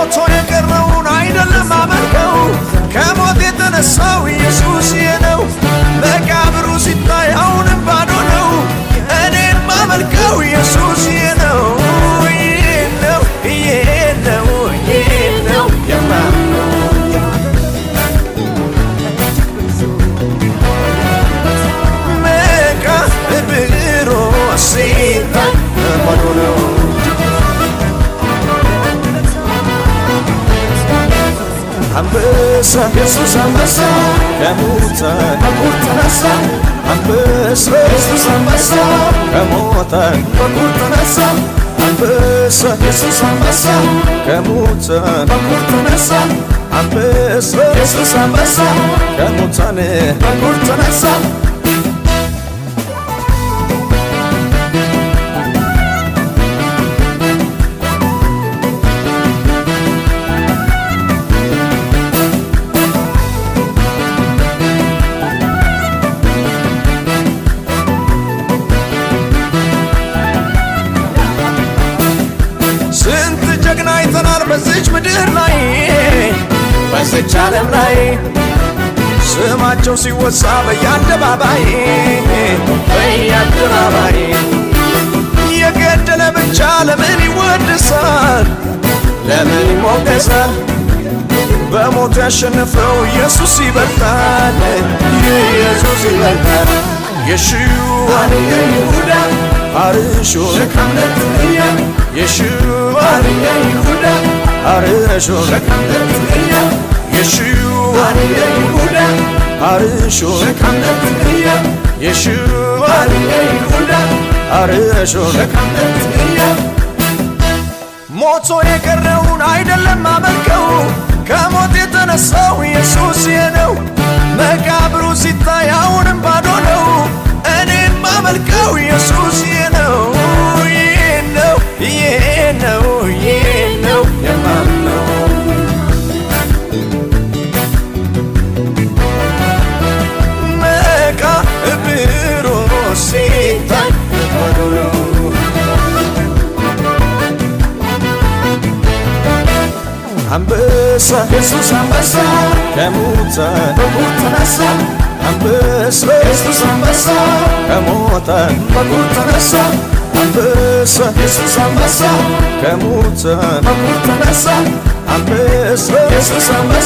ሞቶ የቀረውን አይደለም አመልከው፣ ከሞት የተነሳው ኢየሱስ ነው። መቃብሩ ሲታይ አሁንም ባዶ ነው። እኔም ማመልከው ኢየሱስ ነው። ይህ ነው፣ ይህ ነው፣ ይህ ነው የማምነው። መቃብሩ ሲታይ ባዶ ነው። አንበሳ ኢየሱስ አንበሳ ከሙታን በኩር ተነሳ። አንበሳ ኢየሱስ አንበሳ ከሙታን በኩር ተነሳ። አንበሳ ኢየሱስ አንበሳ ከሙታን በኩር ተነሳ። አንበሳ ኢየሱስ አንበሳ ከሙታን በኩር ተነሳ። ስንት ጀግና አይተናል በዚች ምድር ላይ፣ በዚች ዓለም ላይ፣ ስማቸው ሲወሳ በየአደባባይ፣ በየአደባባይ። የገደለ ብቻ ለምን ይወድሳል? ለምን ይሞገሳል? በሞቱ ያሸነፈው ኢየሱስ ይበልጣል፣ ኢየሱስ ይበልጣል። የሽዋ የይሁዳ አርሾ የሽዋ የይሁዳ አርሾ የሽዋ የይሁዳ አርሾ የሽዋ የይሁዳ አርሾ። ሞቶ የቀረውን አይደለም አመልከው፣ ከሞት የተነሳው ኢየሱስ ነው። መቃብሩ ሲታይ አሁንም ባዶ ነው። እኔም ማመልከው ኢየሱስ ነው። ይህ ነው፣ ይህ ነው፣ ይህ ነው የማምነው። መቃብሩ ሲታይ ባዶ ነው። አንበሳ ኢየሱስ አንበሳ ከሙታን በኩር ተነሳ። አንበሳ ኢየሱስ አንበሳ ከሙታን በኩር ተነሳ። አንበሳ ኢየሱስ አንበሳ ከሙታን በኩር ተነሳ። አንበሳ ኢየሱስ አንበሳ።